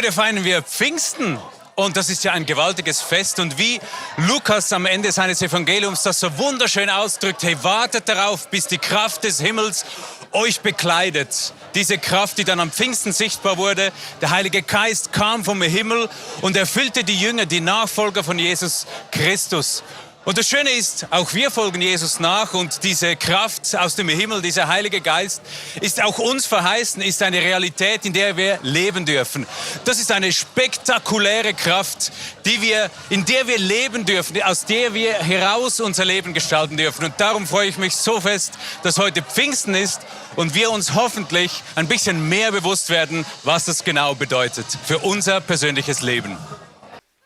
Heute feiern wir Pfingsten und das ist ja ein gewaltiges Fest. Und wie Lukas am Ende seines Evangeliums das so wunderschön ausdrückt, hey, wartet darauf, bis die Kraft des Himmels euch bekleidet. Diese Kraft, die dann am Pfingsten sichtbar wurde, der Heilige Geist kam vom Himmel und erfüllte die Jünger, die Nachfolger von Jesus Christus. Und das Schöne ist, auch wir folgen Jesus nach und diese Kraft aus dem Himmel, dieser Heilige Geist, ist auch uns verheißen, ist eine Realität, in der wir leben dürfen. Das ist eine spektakuläre Kraft, in der wir leben dürfen, aus der wir heraus unser Leben gestalten dürfen. Und darum freue ich mich so fest, dass heute Pfingsten ist und wir uns hoffentlich ein bisschen mehr bewusst werden, was das genau bedeutet für unser persönliches Leben.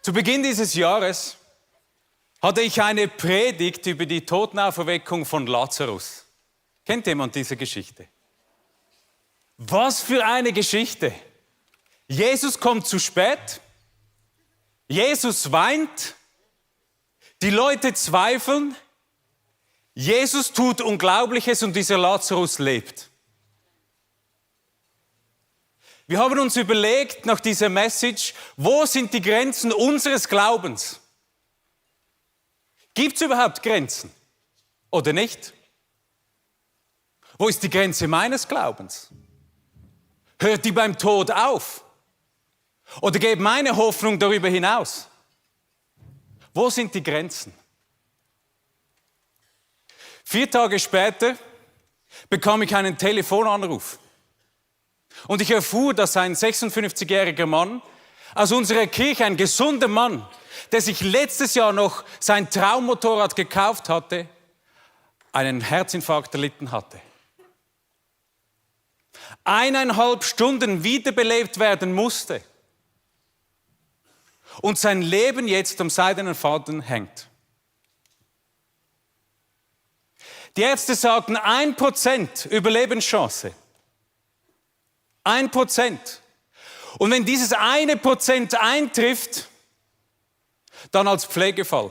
Zu Beginn dieses Jahres hatte ich eine Predigt über die Totenauferweckung von Lazarus. Kennt jemand diese Geschichte? Was für eine Geschichte! Jesus kommt zu spät, Jesus weint, die Leute zweifeln, Jesus tut Unglaubliches und dieser Lazarus lebt. Wir haben uns überlegt nach dieser Message, wo sind die Grenzen unseres Glaubens? Gibt es überhaupt Grenzen oder nicht? Wo ist die Grenze meines Glaubens? Hört die beim Tod auf? Oder geht meine Hoffnung darüber hinaus? Wo sind die Grenzen? 4 Tage später bekam ich einen Telefonanruf. Und ich erfuhr, dass ein 56-jähriger Mann aus unserer Kirche, ein gesunder Mann, der sich letztes Jahr noch sein Traummotorrad gekauft hatte, einen Herzinfarkt erlitten hatte. 1,5 Stunden wiederbelebt werden musste und sein Leben jetzt am seidenen Faden hängt. Die Ärzte sagten 1% Überlebenschance. 1%. Und wenn dieses 1% eintrifft, dann als Pflegefall.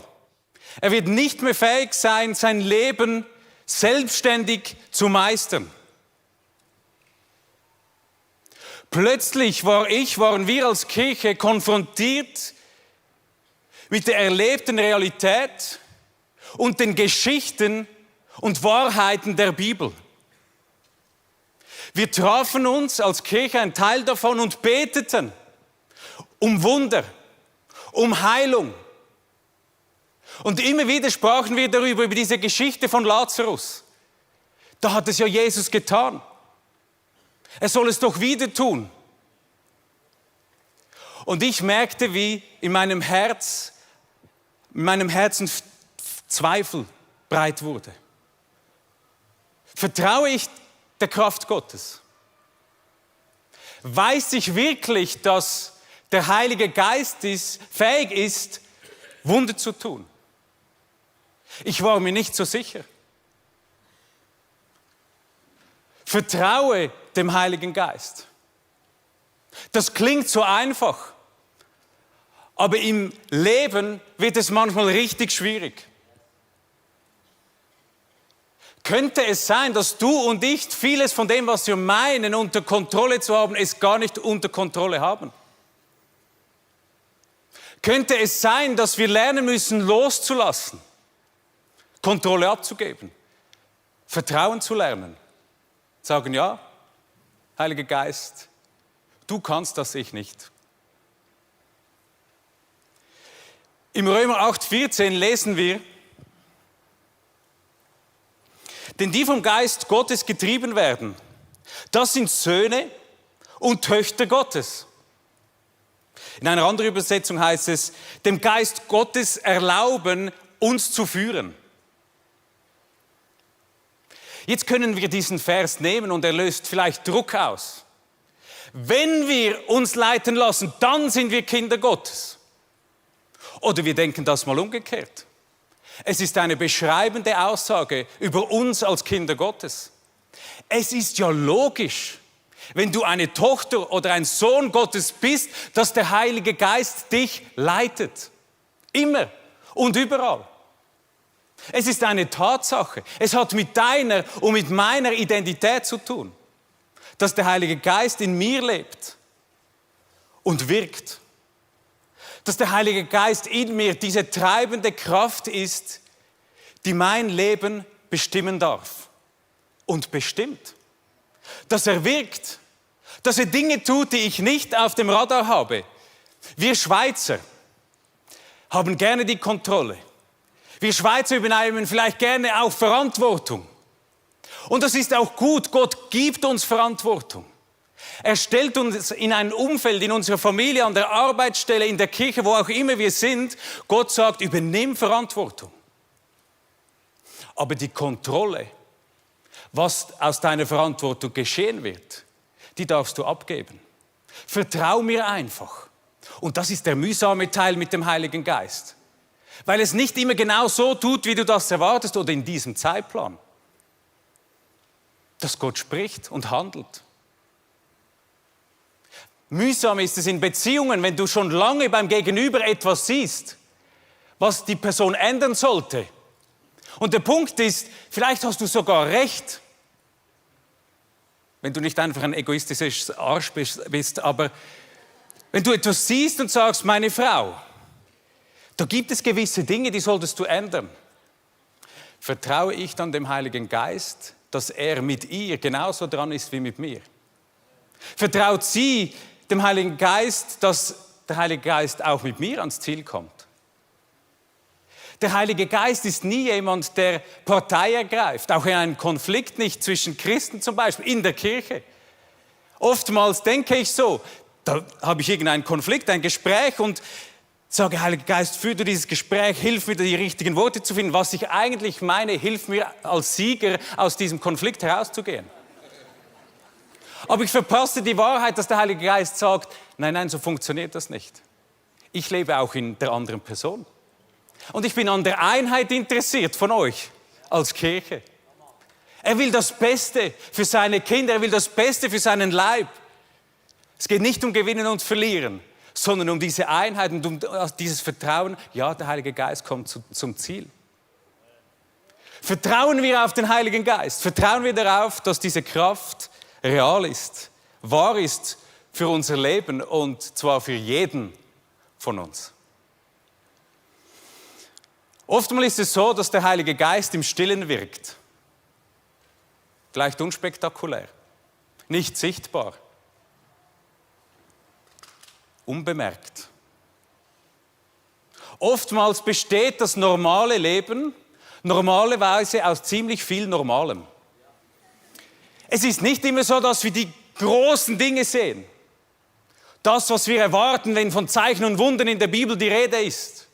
Er wird nicht mehr fähig sein, sein Leben selbstständig zu meistern. Plötzlich waren wir als Kirche konfrontiert mit der erlebten Realität und den Geschichten und Wahrheiten der Bibel. Wir trafen uns als Kirche, ein Teil davon, und beteten um Wunder, um Heilung. Und immer wieder sprachen wir über diese Geschichte von Lazarus. Da hat es ja Jesus getan. Er soll es doch wieder tun. Und ich merkte, wie in meinem Herzen Zweifel breit wurde. Vertraue ich der Kraft Gottes? Weiß ich wirklich, dass der Heilige Geist fähig ist, Wunder zu tun? Ich war mir nicht so sicher. Vertraue dem Heiligen Geist. Das klingt so einfach, aber im Leben wird es manchmal richtig schwierig. Könnte es sein, dass du und ich vieles von dem, was wir meinen, unter Kontrolle zu haben, es gar nicht unter Kontrolle haben? Könnte es sein, dass wir lernen müssen, loszulassen, Kontrolle abzugeben, Vertrauen zu lernen, sagen, ja, Heiliger Geist, du kannst das, ich nicht. Im Römer 8,14 lesen wir, denn die vom Geist Gottes getrieben werden, das sind Söhne und Töchter Gottes. In einer anderen Übersetzung heißt es, dem Geist Gottes erlauben, uns zu führen. Jetzt können wir diesen Vers nehmen und er löst vielleicht Druck aus. Wenn wir uns leiten lassen, dann sind wir Kinder Gottes. Oder wir denken das mal umgekehrt. Es ist eine beschreibende Aussage über uns als Kinder Gottes. Es ist ja logisch, wenn du eine Tochter oder ein Sohn Gottes bist, dass der Heilige Geist dich leitet. Immer und überall. Es ist eine Tatsache. Es hat mit deiner und mit meiner Identität zu tun, dass der Heilige Geist in mir lebt und wirkt. Dass der Heilige Geist in mir diese treibende Kraft ist, die mein Leben bestimmen darf und bestimmt. Dass er wirkt, dass er Dinge tut, die ich nicht auf dem Radar habe. Wir Schweizer haben gerne die Kontrolle. Wir Schweizer übernehmen vielleicht gerne auch Verantwortung. Und das ist auch gut, Gott gibt uns Verantwortung. Er stellt uns in ein Umfeld, in unserer Familie, an der Arbeitsstelle, in der Kirche, wo auch immer wir sind. Gott sagt, übernimm Verantwortung. Aber die Kontrolle, was aus deiner Verantwortung geschehen wird, die darfst du abgeben. Vertrau mir einfach. Und das ist der mühsame Teil mit dem Heiligen Geist. Weil es nicht immer genau so tut, wie du das erwartest oder in diesem Zeitplan. Dass Gott spricht und handelt. Mühsam ist es in Beziehungen, wenn du schon lange beim Gegenüber etwas siehst, was die Person ändern sollte. Und der Punkt ist, vielleicht hast du sogar recht, wenn du nicht einfach ein egoistisches Arsch bist, aber wenn du etwas siehst und sagst, meine Frau, da gibt es gewisse Dinge, die solltest du ändern. Vertraue ich dann dem Heiligen Geist, dass er mit ihr genauso dran ist wie mit mir? Vertraut sie dem Heiligen Geist, dass der Heilige Geist auch mit mir ans Ziel kommt? Der Heilige Geist ist nie jemand, der Partei ergreift, auch in einem Konflikt nicht zwischen Christen zum Beispiel, in der Kirche. Oftmals denke ich so, da habe ich irgendeinen Konflikt, ein Gespräch und sage, Heiliger Geist, führe du dieses Gespräch, hilf mir, die richtigen Worte zu finden. Was ich eigentlich meine, hilf mir als Sieger aus diesem Konflikt herauszugehen. Aber ich verpasse die Wahrheit, dass der Heilige Geist sagt, nein, so funktioniert das nicht. Ich lebe auch in der anderen Person. Und ich bin an der Einheit interessiert von euch als Kirche. Er will das Beste für seine Kinder, er will das Beste für seinen Leib. Es geht nicht um Gewinnen und Verlieren, sondern um diese Einheit und um dieses Vertrauen. Ja, der Heilige Geist kommt zum Ziel. Vertrauen wir auf den Heiligen Geist. Vertrauen wir darauf, dass diese Kraft real ist, wahr ist für unser Leben und zwar für jeden von uns. Oftmals ist es so, dass der Heilige Geist im Stillen wirkt. Vielleicht unspektakulär, nicht sichtbar, unbemerkt. Oftmals besteht das normale Leben normalerweise aus ziemlich viel Normalem. Es ist nicht immer so, dass wir die großen Dinge sehen. Das, was wir erwarten, wenn von Zeichen und Wundern in der Bibel die Rede ist.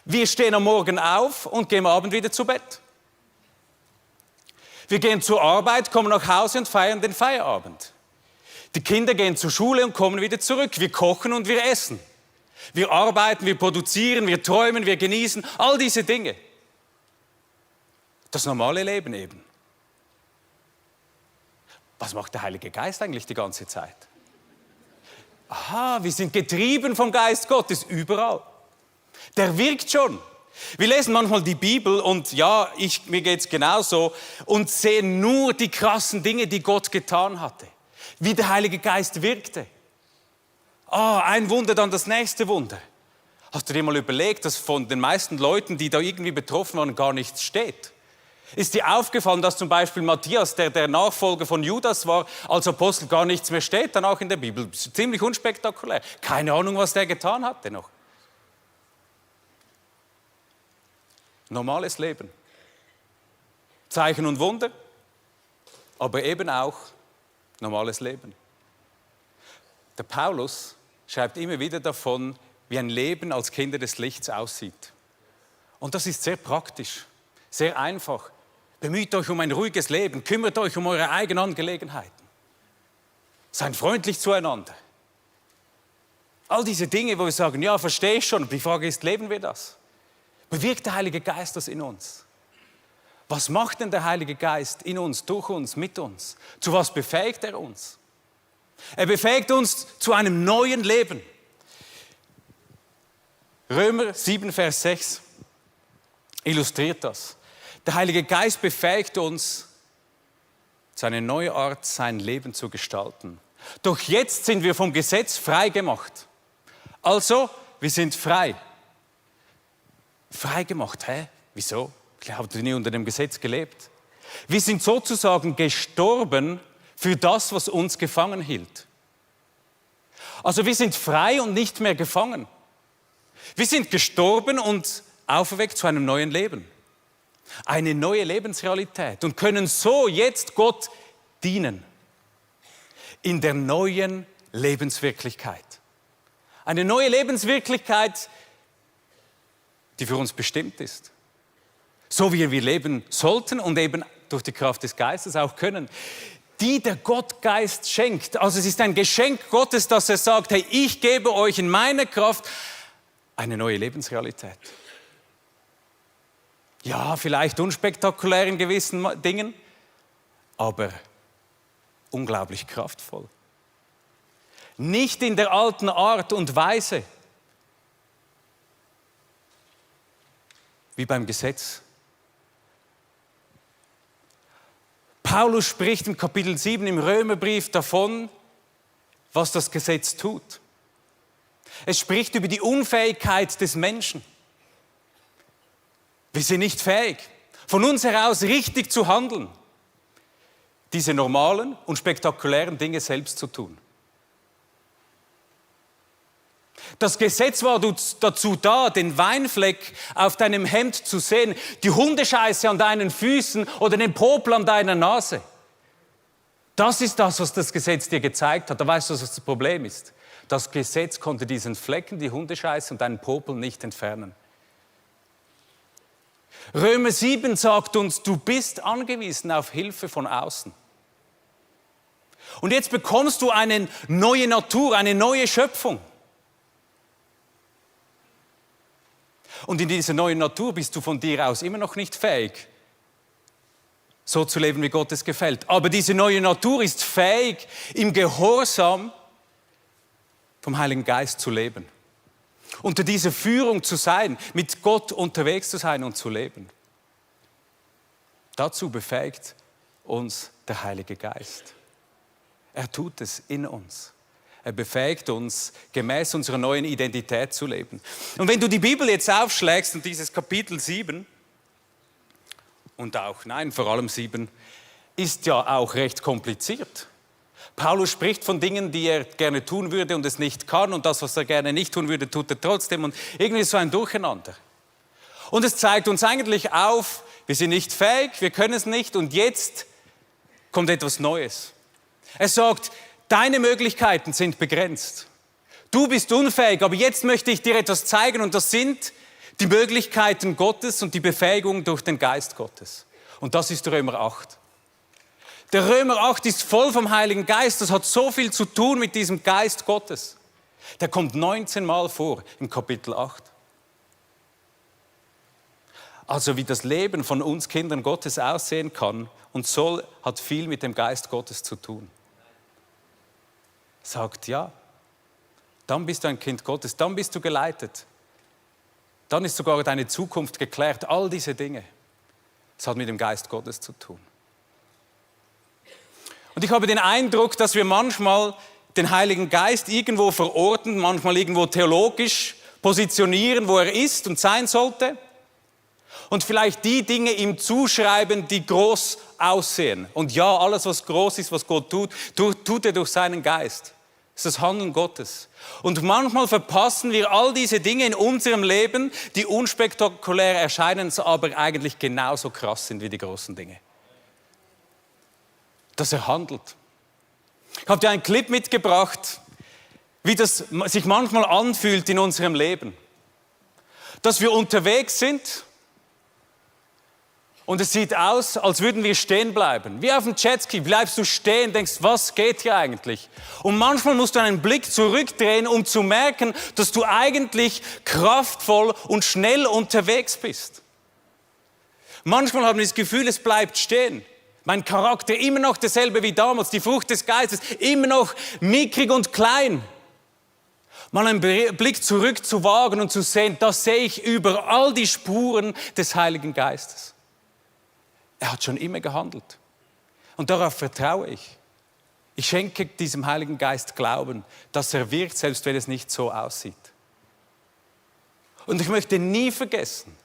Wir stehen am Morgen auf und gehen am Abend wieder zu Bett. Wir gehen zur Arbeit, kommen nach Hause und feiern den Feierabend. Die Kinder gehen zur Schule und kommen wieder zurück. Wir kochen und wir essen. Wir arbeiten, wir produzieren, wir träumen, wir genießen, all diese Dinge. Das normale Leben eben. Was macht der Heilige Geist eigentlich die ganze Zeit? Aha, wir sind getrieben vom Geist Gottes überall. Der wirkt schon. Wir lesen manchmal die Bibel und ja, mir geht's genauso und sehen nur die krassen Dinge, die Gott getan hatte. Wie der Heilige Geist wirkte. Ein Wunder, dann das nächste Wunder. Hast du dir mal überlegt, dass von den meisten Leuten, die da irgendwie betroffen waren, gar nichts steht? Ist dir aufgefallen, dass zum Beispiel Matthias, der Nachfolger von Judas war, als Apostel gar nichts mehr steht, dann auch in der Bibel? Ziemlich unspektakulär. Keine Ahnung, was der getan hatte noch. Normales Leben. Zeichen und Wunder, aber eben auch normales Leben. Der Paulus schreibt immer wieder davon, wie ein Leben als Kinder des Lichts aussieht. Und das ist sehr praktisch, sehr einfach. Bemüht euch um ein ruhiges Leben, kümmert euch um eure eigenen Angelegenheiten. Seid freundlich zueinander. All diese Dinge, wo wir sagen, ja, verstehe ich schon, die Frage ist, leben wir das? Bewirkt der Heilige Geist das in uns? Was macht denn der Heilige Geist in uns, durch uns, mit uns? Zu was befähigt er uns? Er befähigt uns zu einem neuen Leben. Römer 7, Vers 6 illustriert das. Der Heilige Geist befähigt uns, zu einer neuen Art sein Leben zu gestalten. Doch jetzt sind wir vom Gesetz frei gemacht. Also, wir sind frei. Frei gemacht, hä? Wieso? Habt ihr nie unter dem Gesetz gelebt? Wir sind sozusagen gestorben für das, was uns gefangen hielt. Also wir sind frei und nicht mehr gefangen. Wir sind gestorben und auferweckt zu einem neuen Leben. Eine neue Lebensrealität und können so jetzt Gott dienen. In der neuen Lebenswirklichkeit. Eine neue Lebenswirklichkeit, die für uns bestimmt ist. So wie wir leben sollten und eben durch die Kraft des Geistes auch können. Die der Gottgeist schenkt. Also es ist ein Geschenk Gottes, dass er sagt, hey, ich gebe euch in meiner Kraft eine neue Lebensrealität. Ja, vielleicht unspektakulär in gewissen Dingen, aber unglaublich kraftvoll. Nicht in der alten Art und Weise, wie beim Gesetz. Paulus spricht im Kapitel 7 im Römerbrief davon, was das Gesetz tut. Es spricht über die Unfähigkeit des Menschen. Wir sind nicht fähig, von uns heraus richtig zu handeln, diese normalen und spektakulären Dinge selbst zu tun. Das Gesetz war dazu da, den Weinfleck auf deinem Hemd zu sehen, die Hundescheiße an deinen Füßen oder den Popel an deiner Nase. Das ist das, was das Gesetz dir gezeigt hat. Da weißt du, was das Problem ist. Das Gesetz konnte diesen Flecken, die Hundescheiße und deinen Popel nicht entfernen. Römer 7 sagt uns, du bist angewiesen auf Hilfe von außen. Und jetzt bekommst du eine neue Natur, eine neue Schöpfung. Und in dieser neuen Natur bist du von dir aus immer noch nicht fähig, so zu leben, wie Gott es gefällt. Aber diese neue Natur ist fähig, im Gehorsam vom Heiligen Geist zu leben. Unter dieser Führung zu sein, mit Gott unterwegs zu sein und zu leben. Dazu befähigt uns der Heilige Geist. Er tut es in uns. Er befähigt uns, gemäß unserer neuen Identität zu leben. Und wenn du die Bibel jetzt aufschlägst und dieses Kapitel 7, vor allem 7, ist ja auch recht kompliziert. Paulus spricht von Dingen, die er gerne tun würde und es nicht kann, und das, was er gerne nicht tun würde, tut er trotzdem, und irgendwie so ein Durcheinander. Und es zeigt uns eigentlich auf, wir sind nicht fähig, wir können es nicht, und jetzt kommt etwas Neues. Er sagt, deine Möglichkeiten sind begrenzt. Du bist unfähig, aber jetzt möchte ich dir etwas zeigen, und das sind die Möglichkeiten Gottes und die Befähigung durch den Geist Gottes. Und das ist Römer 8. Der Römer 8 ist voll vom Heiligen Geist, das hat so viel zu tun mit diesem Geist Gottes. Der kommt 19 Mal vor im Kapitel 8. Also wie das Leben von uns Kindern Gottes aussehen kann und soll, hat viel mit dem Geist Gottes zu tun. Sagt ja, dann bist du ein Kind Gottes, dann bist du geleitet. Dann ist sogar deine Zukunft geklärt, all diese Dinge. Es hat mit dem Geist Gottes zu tun. Und ich habe den Eindruck, dass wir manchmal den Heiligen Geist irgendwo verorten, manchmal irgendwo theologisch positionieren, wo er ist und sein sollte. Und vielleicht die Dinge ihm zuschreiben, die groß aussehen. Und ja, alles, was groß ist, was Gott tut, tut er durch seinen Geist. Das ist das Handeln Gottes. Und manchmal verpassen wir all diese Dinge in unserem Leben, die unspektakulär erscheinen, aber eigentlich genauso krass sind wie die großen Dinge. Dass er handelt. Ich habe dir einen Clip mitgebracht, wie das sich manchmal anfühlt in unserem Leben. Dass wir unterwegs sind und es sieht aus, als würden wir stehen bleiben. Wie auf dem Jetski bleibst du stehen, denkst, was geht hier eigentlich? Und manchmal musst du einen Blick zurückdrehen, um zu merken, dass du eigentlich kraftvoll und schnell unterwegs bist. Manchmal haben wir das Gefühl, es bleibt stehen. Mein Charakter immer noch derselbe wie damals, die Frucht des Geistes immer noch mickrig und klein. Mal einen Blick zurück zu wagen und zu sehen, da sehe ich überall die Spuren des Heiligen Geistes. Er hat schon immer gehandelt. Und darauf vertraue ich. Ich schenke diesem Heiligen Geist Glauben, dass er wirkt, selbst wenn es nicht so aussieht. Und ich möchte nie vergessen,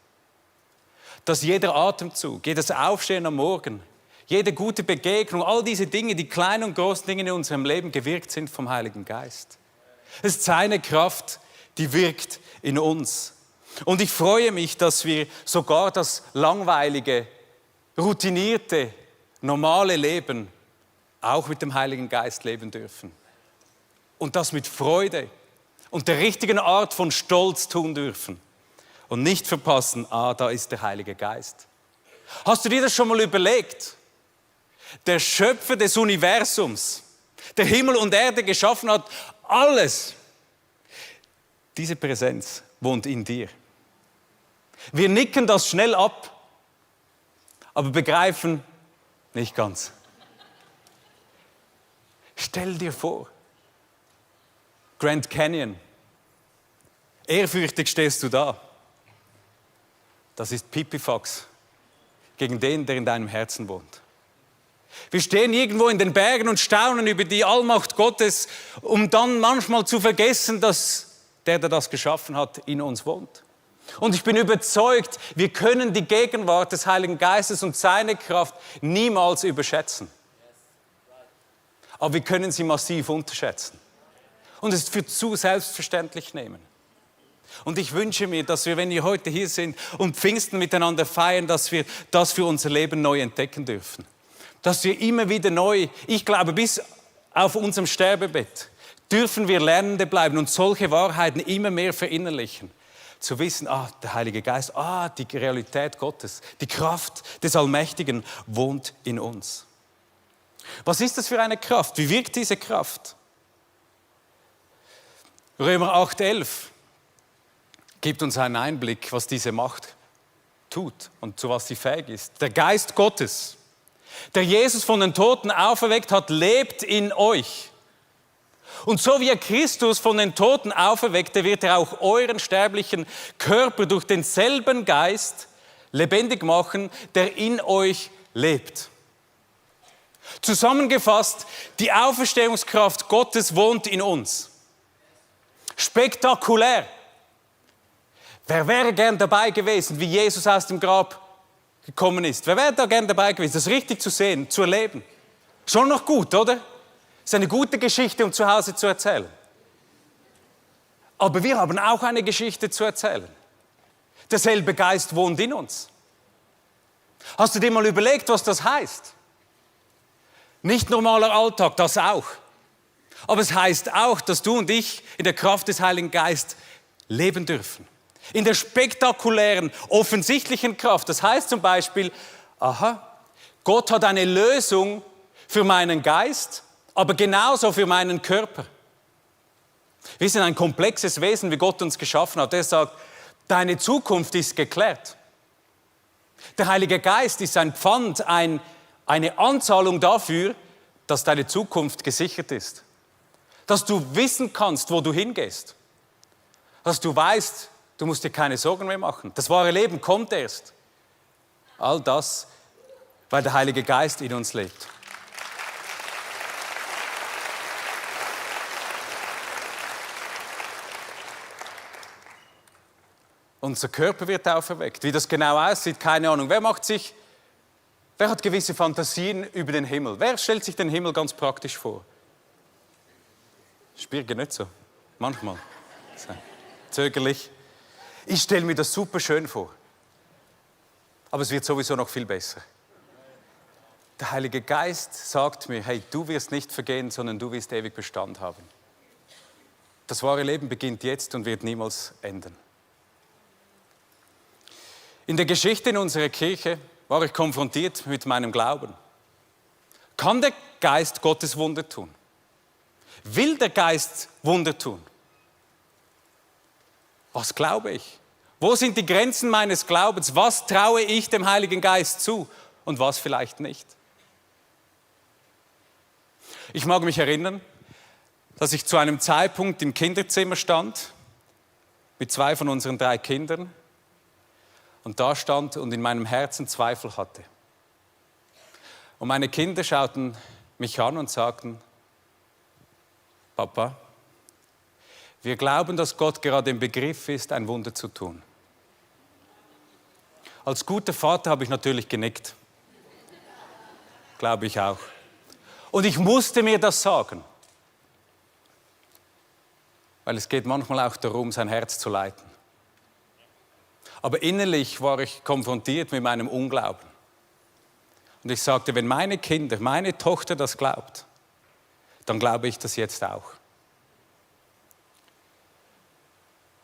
dass jeder Atemzug, jedes Aufstehen am Morgen, jede gute Begegnung, all diese Dinge, die kleinen und großen Dinge in unserem Leben gewirkt sind vom Heiligen Geist. Es ist seine Kraft, die wirkt in uns. Und ich freue mich, dass wir sogar das langweilige, routinierte, normale Leben auch mit dem Heiligen Geist leben dürfen. Und das mit Freude und der richtigen Art von Stolz tun dürfen. Und nicht verpassen, da ist der Heilige Geist. Hast du dir das schon mal überlegt? Der Schöpfer des Universums, der Himmel und Erde geschaffen hat, alles. Diese Präsenz wohnt in dir. Wir nicken das schnell ab, aber begreifen nicht ganz. Stell dir vor, Grand Canyon, ehrfürchtig stehst du da. Das ist Pipifax gegen den, der in deinem Herzen wohnt. Wir stehen irgendwo in den Bergen und staunen über die Allmacht Gottes, um dann manchmal zu vergessen, dass der das geschaffen hat, in uns wohnt. Und ich bin überzeugt, wir können die Gegenwart des Heiligen Geistes und seine Kraft niemals überschätzen. Aber wir können sie massiv unterschätzen und es für zu selbstverständlich nehmen. Und ich wünsche mir, dass wir, wenn wir heute hier sind und Pfingsten miteinander feiern, dass wir das für unser Leben neu entdecken dürfen. Dass wir immer wieder neu, ich glaube, bis auf unserem Sterbebett, dürfen wir Lernende bleiben und solche Wahrheiten immer mehr verinnerlichen. Zu wissen, der Heilige Geist, die Realität Gottes, die Kraft des Allmächtigen wohnt in uns. Was ist das für eine Kraft? Wie wirkt diese Kraft? Römer 8,11 gibt uns einen Einblick, was diese Macht tut und zu was sie fähig ist. Der Geist Gottes, der Jesus von den Toten auferweckt hat, lebt in euch. Und so wie er Christus von den Toten auferweckte, wird er auch euren sterblichen Körper durch denselben Geist lebendig machen, der in euch lebt. Zusammengefasst, die Auferstehungskraft Gottes wohnt in uns. Spektakulär. Wer wäre gern dabei gewesen, wie Jesus aus dem Grab gekommen ist? Wer wäre da gern dabei gewesen, das richtig zu sehen, zu erleben? Schon noch gut, oder? Das ist eine gute Geschichte, um zu Hause zu erzählen. Aber wir haben auch eine Geschichte zu erzählen. Derselbe Geist wohnt in uns. Hast du dir mal überlegt, was das heißt? Nicht normaler Alltag, das auch. Aber es heißt auch, dass du und ich in der Kraft des Heiligen Geistes leben dürfen. In der spektakulären, offensichtlichen Kraft. Das heißt zum Beispiel, Gott hat eine Lösung für meinen Geist, aber genauso für meinen Körper. Wir sind ein komplexes Wesen, wie Gott uns geschaffen hat. Er sagt, deine Zukunft ist geklärt. Der Heilige Geist ist ein Pfand, eine Anzahlung dafür, dass deine Zukunft gesichert ist. Dass du wissen kannst, wo du hingehst. Dass du weißt, du musst dir keine Sorgen mehr machen. Das wahre Leben kommt erst. All das, weil der Heilige Geist in uns lebt. Unser Körper wird auferweckt. Wie das genau aussieht, keine Ahnung. Wer hat gewisse Fantasien über den Himmel? Wer stellt sich den Himmel ganz praktisch vor? Spürge nicht so. Manchmal. Zögerlich. Ich stelle mir das super schön vor. Aber es wird sowieso noch viel besser. Der Heilige Geist sagt mir, hey, du wirst nicht vergehen, sondern du wirst ewig Bestand haben. Das wahre Leben beginnt jetzt und wird niemals enden. In der Geschichte in unserer Kirche war ich konfrontiert mit meinem Glauben. Kann der Geist Gottes Wunder tun? Will der Geist Wunder tun? Was glaube ich? Wo sind die Grenzen meines Glaubens? Was traue ich dem Heiligen Geist zu und was vielleicht nicht? Ich mag mich erinnern, dass ich zu einem Zeitpunkt im Kinderzimmer stand mit 2 von unseren 3 Kindern und da stand und in meinem Herzen Zweifel hatte. Und meine Kinder schauten mich an und sagten, Papa, wir glauben, dass Gott gerade im Begriff ist, ein Wunder zu tun. Als guter Vater habe ich natürlich genickt. Glaube ich auch. Und ich musste mir das sagen. Weil es geht manchmal auch darum, sein Herz zu leiten. Aber innerlich war ich konfrontiert mit meinem Unglauben. Und ich sagte, wenn meine Kinder, meine Tochter das glaubt, dann glaube ich das jetzt auch.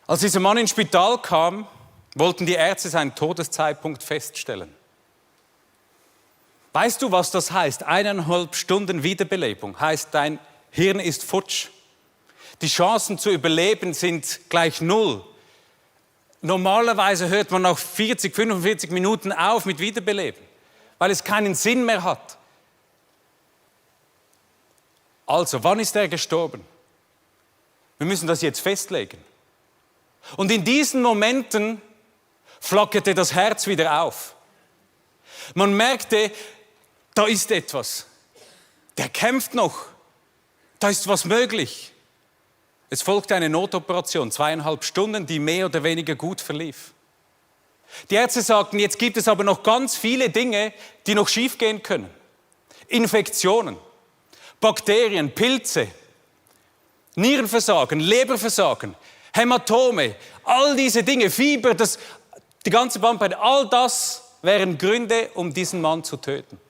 Als dieser Mann ins Spital kam, wollten die Ärzte seinen Todeszeitpunkt feststellen. Weißt du, was das heißt? 1,5 Stunden Wiederbelebung heißt, dein Hirn ist futsch. Die Chancen zu überleben sind gleich 0. Normalerweise hört man nach 40, 45 Minuten auf mit Wiederbeleben, weil es keinen Sinn mehr hat. Also, wann ist er gestorben? Wir müssen das jetzt festlegen. Und in diesen Momenten flackerte das Herz wieder auf. Man merkte, da ist etwas. Der kämpft noch. Da ist was möglich. Es folgte eine Notoperation, 2,5 Stunden, die mehr oder weniger gut verlief. Die Ärzte sagten, jetzt gibt es aber noch ganz viele Dinge, die noch schiefgehen können. Infektionen, Bakterien, Pilze, Nierenversagen, Leberversagen, Hämatome, all diese Dinge, Fieber, die ganze Bandbreite, all das wären Gründe, um diesen Mann zu töten.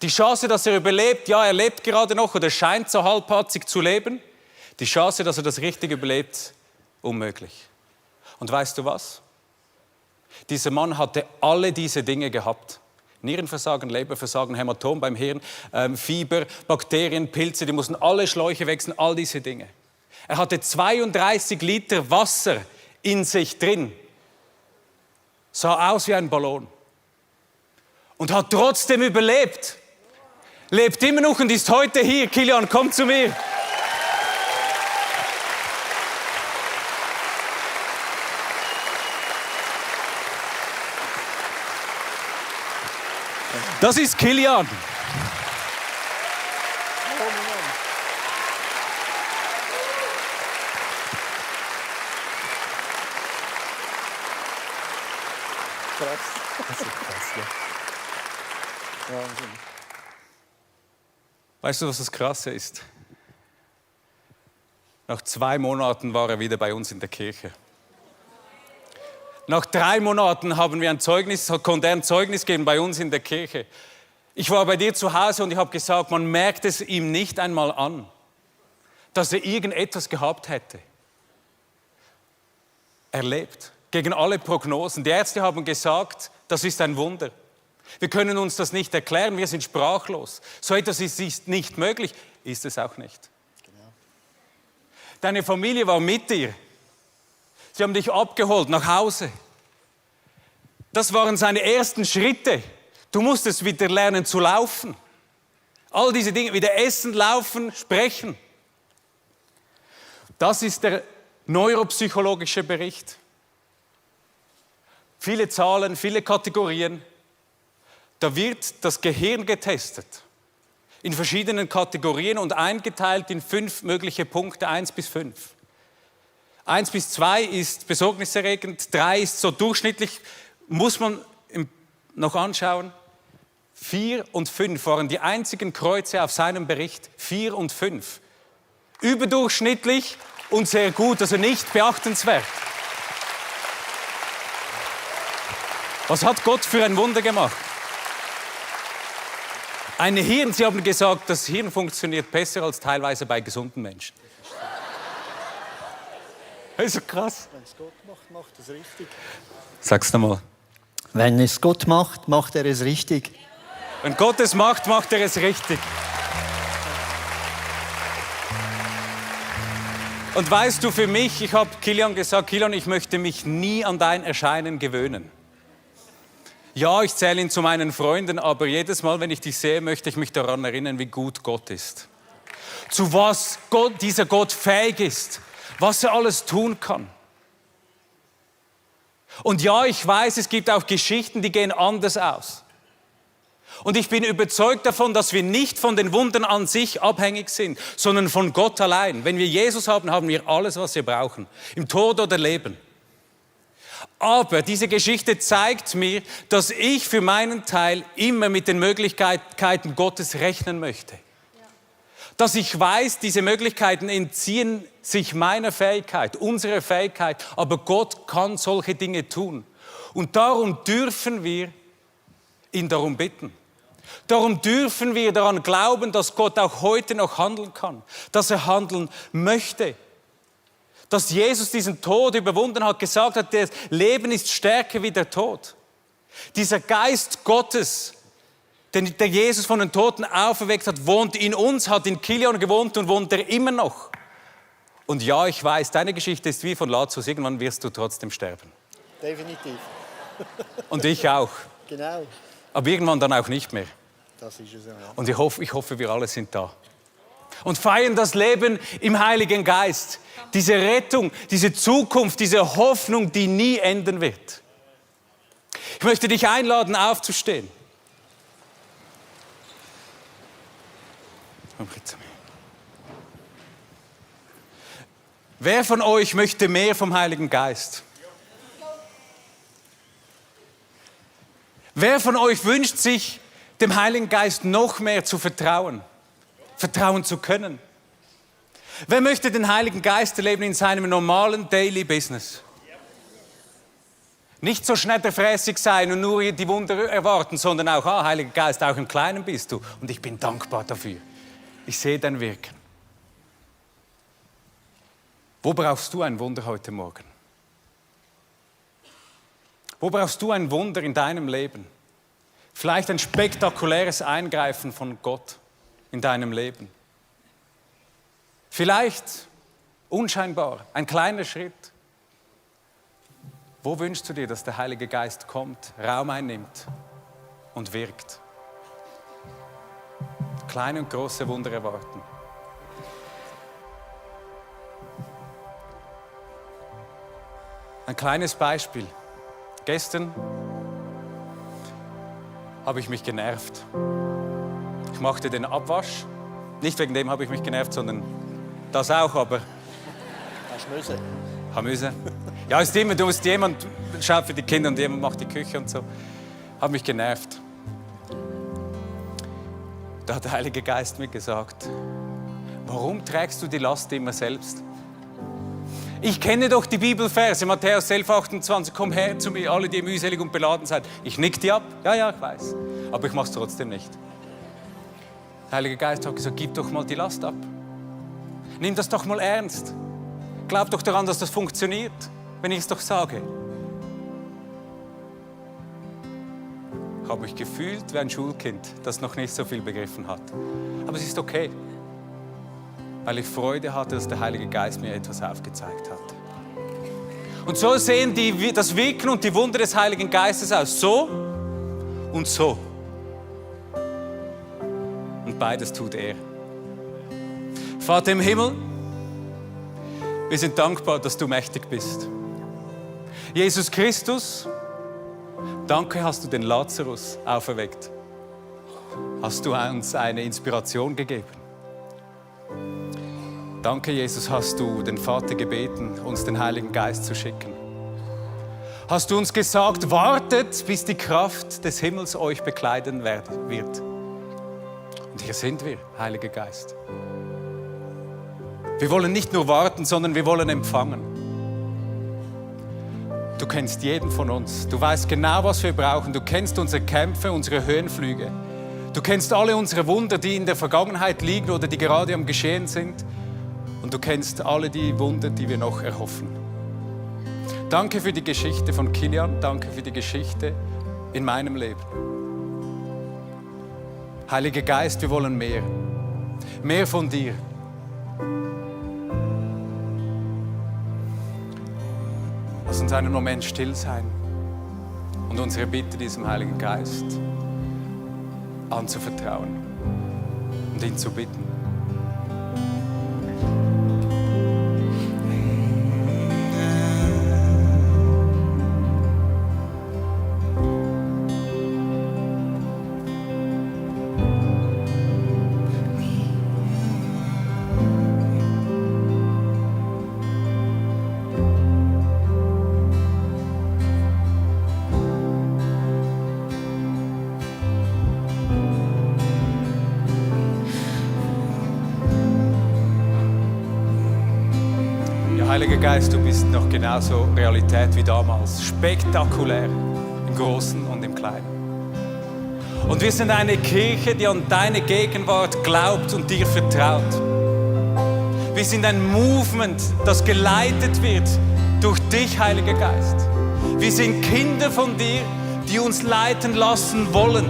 Die Chance, dass er überlebt, ja, er lebt gerade noch oder scheint so halbpatzig zu leben. Die Chance, dass er das richtig überlebt, unmöglich. Und weißt du was? Dieser Mann hatte alle diese Dinge gehabt. Nierenversagen, Leberversagen, Hämatom beim Hirn, Fieber, Bakterien, Pilze, die mussten alle Schläuche wechseln, all diese Dinge. Er hatte 32 Liter Wasser in sich drin. Sah aus wie ein Ballon. Und hat trotzdem überlebt. Lebt immer noch und ist heute hier. Kilian, komm zu mir. Das ist Kilian. Das ist krass, ja. Wahnsinn. Weißt du, was das Krasse ist? Nach 2 Monaten war er wieder bei uns in der Kirche. Nach 3 Monaten haben wir konnte er ein Zeugnis geben bei uns in der Kirche. Ich war bei dir zu Hause und ich habe gesagt, man merkt es ihm nicht einmal an, dass er irgendetwas gehabt hätte. Er lebt. Gegen alle Prognosen. Die Ärzte haben gesagt, das ist ein Wunder. Wir können uns das nicht erklären, wir sind sprachlos. So etwas ist nicht möglich, ist es auch nicht. Genau. Deine Familie war mit dir. Sie haben dich abgeholt nach Hause. Das waren seine ersten Schritte. Du musstest wieder lernen zu laufen. All diese Dinge, wieder essen, laufen, sprechen. Das ist der neuropsychologische Bericht. Viele Zahlen, viele Kategorien. Da wird das Gehirn getestet. In verschiedenen Kategorien und eingeteilt in 5 mögliche Punkte, 1 bis 5. 1 bis 2 ist besorgniserregend, 3 ist so durchschnittlich, muss man noch anschauen. 4 und 5 waren die einzigen Kreuze auf seinem Bericht. 4 und 5. Überdurchschnittlich und sehr gut, also nicht beachtenswert. Was hat Gott für ein Wunder gemacht? Sie haben gesagt, das Hirn funktioniert besser als teilweise bei gesunden Menschen. Das ist so krass. Wenn es Gott macht, macht es richtig. Sag's nochmal. Wenn es Gott macht, macht er es richtig. Wenn Gott es macht, macht er es richtig. Und weißt du, für mich, ich habe Kilian gesagt, Kilian, ich möchte mich nie an dein Erscheinen gewöhnen. Ja, ich zähle ihn zu meinen Freunden, aber jedes Mal, wenn ich dich sehe, möchte ich mich daran erinnern, wie gut Gott ist. Zu was dieser Gott fähig ist, was er alles tun kann. Und ja, ich weiß, es gibt auch Geschichten, die gehen anders aus. Und ich bin überzeugt davon, dass wir nicht von den Wundern an sich abhängig sind, sondern von Gott allein. Wenn wir Jesus haben, haben wir alles, was wir brauchen, im Tod oder Leben. Aber diese Geschichte zeigt mir, dass ich für meinen Teil immer mit den Möglichkeiten Gottes rechnen möchte. Dass ich weiß, diese Möglichkeiten entziehen sich meiner Fähigkeit, unserer Fähigkeit, aber Gott kann solche Dinge tun. Und darum dürfen wir ihn darum bitten. Darum dürfen wir daran glauben, dass Gott auch heute noch handeln kann, dass er handeln möchte. Dass Jesus diesen Tod überwunden hat, gesagt hat, das Leben ist stärker wie der Tod. Dieser Geist Gottes, den der Jesus von den Toten auferweckt hat, wohnt in uns, hat in Kilian gewohnt und wohnt er immer noch. Und ja, ich weiß, deine Geschichte ist wie von Lazarus, irgendwann wirst du trotzdem sterben. Definitiv. Und ich auch. Genau. Aber irgendwann dann auch nicht mehr. Das ist es, ja. Und ich hoffe, wir alle sind da. Und feiern das Leben im Heiligen Geist. Diese Rettung, diese Zukunft, diese Hoffnung, die nie enden wird. Ich möchte dich einladen, aufzustehen. Wer von euch möchte mehr vom Heiligen Geist? Wer von euch wünscht sich, dem Heiligen Geist noch mehr zu vertrauen zu können? Wer möchte den Heiligen Geist erleben in seinem normalen Daily Business? Nicht so schnetterfräßig sein und nur die Wunder erwarten, sondern auch, Heiliger Geist, auch im Kleinen bist du. Und ich bin dankbar dafür. Ich sehe dein Wirken. Wo brauchst du ein Wunder heute Morgen? Wo brauchst du ein Wunder in deinem Leben? Vielleicht ein spektakuläres Eingreifen von Gott in deinem Leben. Vielleicht unscheinbar, ein kleiner Schritt. Wo wünschst du dir, dass der Heilige Geist kommt, Raum einnimmt und wirkt? Kleine und große Wunder erwarten. Ein kleines Beispiel. Gestern habe ich mich genervt. Ich machte den Abwasch. Nicht wegen dem habe ich mich genervt, sondern das auch, aber... Hast müssen. Müssen. Ja, ist immer, du musst jemand schaut für die Kinder und jemand macht die Küche und so. Habe mich genervt. Da hat der Heilige Geist mir gesagt, warum trägst du die Last immer selbst? Ich kenne doch die Bibelverse, Matthäus 11, 28, komm her zu mir, alle, die mühselig und beladen seid. Ich nick die ab, ja, ich weiß, aber ich mache es trotzdem nicht. Der Heilige Geist hat gesagt, gib doch mal die Last ab. Nimm das doch mal ernst. Glaub doch daran, dass das funktioniert, wenn ich es doch sage. Ich habe mich gefühlt wie ein Schulkind, das noch nicht so viel begriffen hat. Aber es ist okay, weil ich Freude hatte, dass der Heilige Geist mir etwas aufgezeigt hat. Und so sehen das Wirken und die Wunder des Heiligen Geistes aus. So und so. Und beides tut er. Vater im Himmel, wir sind dankbar, dass du mächtig bist. Jesus Christus, danke, hast du den Lazarus auferweckt. Hast du uns eine Inspiration gegeben. Danke, Jesus, hast du den Vater gebeten, uns den Heiligen Geist zu schicken. Hast du uns gesagt, wartet, bis die Kraft des Himmels euch bekleiden wird. Und hier sind wir, Heiliger Geist. Wir wollen nicht nur warten, sondern wir wollen empfangen. Du kennst jeden von uns. Du weißt genau, was wir brauchen. Du kennst unsere Kämpfe, unsere Höhenflüge. Du kennst alle unsere Wunder, die in der Vergangenheit liegen oder die gerade am Geschehen sind. Und du kennst alle die Wunder, die wir noch erhoffen. Danke für die Geschichte von Kilian. Danke für die Geschichte in meinem Leben. Heiliger Geist, wir wollen mehr. Mehr von dir. Lass uns einen Moment still sein und unsere Bitte diesem Heiligen Geist anzuvertrauen und ihn zu bitten. Heiliger Geist, du bist noch genauso Realität wie damals. Spektakulär, im Großen und im Kleinen. Und wir sind eine Kirche, die an deine Gegenwart glaubt und dir vertraut. Wir sind ein Movement, das geleitet wird durch dich, Heiliger Geist. Wir sind Kinder von dir, die uns leiten lassen wollen.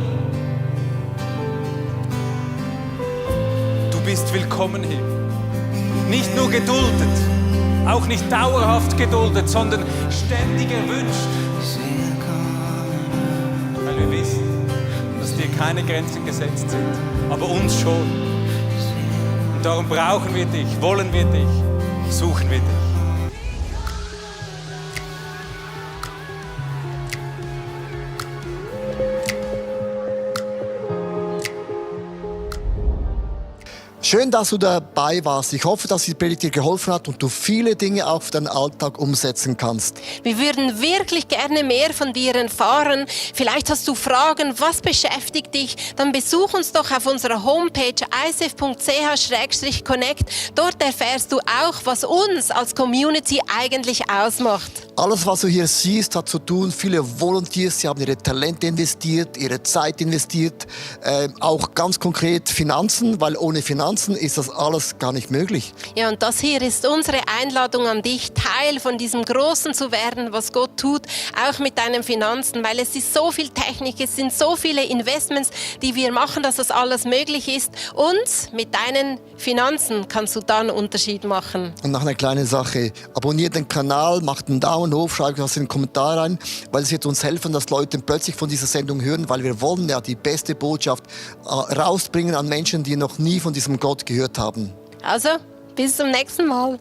Du bist willkommen hier. Nicht nur geduldet, auch nicht dauerhaft geduldet, sondern ständig erwünscht. Weil wir wissen, dass dir keine Grenzen gesetzt sind, aber uns schon. Und darum brauchen wir dich, wollen wir dich, suchen wir dich. Schön, dass du dabei warst. Ich hoffe, dass die Predigt dir geholfen hat und du viele Dinge auch für deinen Alltag umsetzen kannst. Wir würden wirklich gerne mehr von dir erfahren. Vielleicht hast du Fragen, was beschäftigt dich? Dann besuch uns doch auf unserer Homepage icf.ch/connect. Dort erfährst du auch, was uns als Community eigentlich ausmacht. Alles, was du hier siehst, hat zu tun. Viele Volunteers, sie haben ihre Talente investiert, ihre Zeit investiert. Auch ganz konkret Finanzen, weil ohne Finanzen ist das alles gar nicht möglich. Ja, und das hier ist unsere Einladung an dich, Teil von diesem Großen zu werden, was Gott tut, auch mit deinen Finanzen, weil es ist so viel Technik, es sind so viele Investments, die wir machen, dass das alles möglich ist. Und mit deinen Finanzen kannst du da einen Unterschied machen. Und noch eine kleine Sache, abonniert den Kanal, macht einen Daumen hoch, schreibt was in den Kommentar rein, weil es wird uns helfen, dass Leute plötzlich von dieser Sendung hören, weil wir wollen ja die beste Botschaft rausbringen an Menschen, die noch nie von diesem Gott gehört haben. Also, bis zum nächsten Mal.